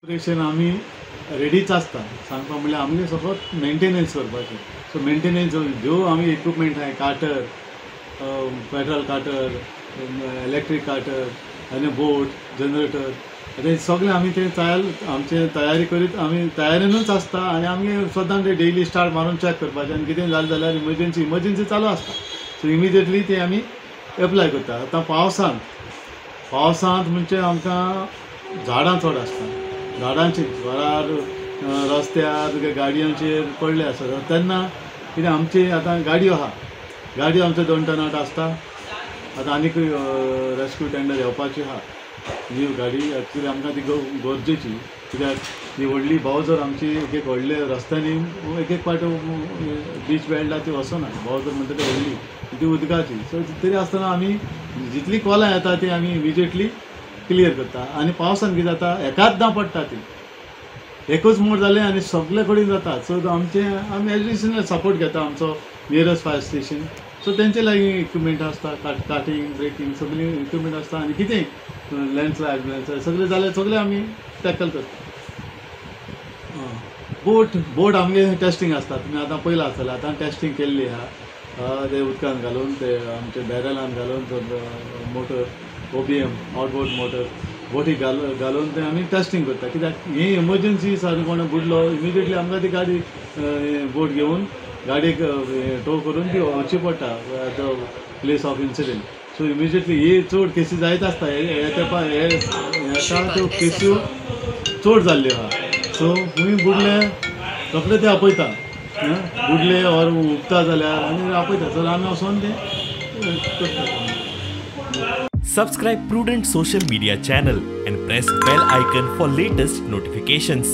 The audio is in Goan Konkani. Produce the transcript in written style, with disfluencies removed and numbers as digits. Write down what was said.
ऑपरेशन आमी रेडीच आसता. सांगपा म्हणल्यार आमगे सपोज मेंटेनन्स करपाचें. सो मेंटेनन्स ज्यो आमी इक्विपमेंट आहाय, cutter, petrol cutter, electric cutter आनी बोट, जनरेटर, ते सगळें आमी ते तयार आमचे तयारी करीत आमी तयारेनूच आसता. आनी आमगे सदां ते डेली स्टार्ट मारून चॅक करपाचें आनी कितें जालें जाल्यार इमर्जन्सी इमर्जन्सी चालू आसता. सो इमिजिएटली ते आमी एप्लाय करता. आतां पावसांत पावसांत म्हणजे आमकां झाडां चड आसता, झाडांचे घरार, रस्त्यार, गाडयांचेर पडले आसता. तेन्ना कितें आमची आतां गाडयो आहा, गाडयो आमच्यो 2 टनाट आसता. आतां आनीकूय रेस्क्यू टेंडर येवपाची आहा. ही गाडी एक्चुली आमकां ती गरजेची, कित्याक ही व्हडली बावजर आमची एक एक व्हडले रस्त्यांनी एक एक पाट बीच बेल्टा ती वचना. बावजर म्हणटा ती व्हडली, ती उदकाची. सो तरी आसतना आमी जितली कॉलां येता ती आमी इमिजिएटली क्लियर करता. आनी पावसान कितें जाता, एकाद्दां पडटा ती एकूच मोड जालें आनी सगळे कडेन जाता. सो आमचे आमी एडिशनल सपोर्ट घेता आमचो नियरस्ट फायर स्टेशन. सो तेंचे लागीं इक्विपमेंट आसता, कार्टिंग, ब्रेकींग सगळीं इक्विपमेंट आसता. आनी कितें लँडस्लायड ब्लँडस्लायड सगळें जाल्यार सगळें आमी टॅकल करता. बोट बोट आमगे टेस्टींग आसता. तुमी आतां पयलां आसतलें, आतां टेस्टींग केल्ली आहा. ते उदकान घालून, ते आमचे बॅरलान घालून, मोटर OBM outboard motor बोटीक घालून ते आमी टेस्टींग करता. कित्याक ही इमर्जन्सी सारको कोण बुडलो इमिजिएटली आमकां ती गाडी बोट घेवन गाडयेक टो करून ती वचची पडटा at the place of incident. So immediately ही चड केसी जायत आसता. हे तेंपार हे त्यो केसी चड जाल्ल्यो आहा. सो तुमी बुडले रोखडे ते आपयता, बुडले ऑर उबता जाल्यार आनी आपयता. सो आमी वचोन ते करता. Subscribe Prudent Social Media channel and press bell icon for latest notifications.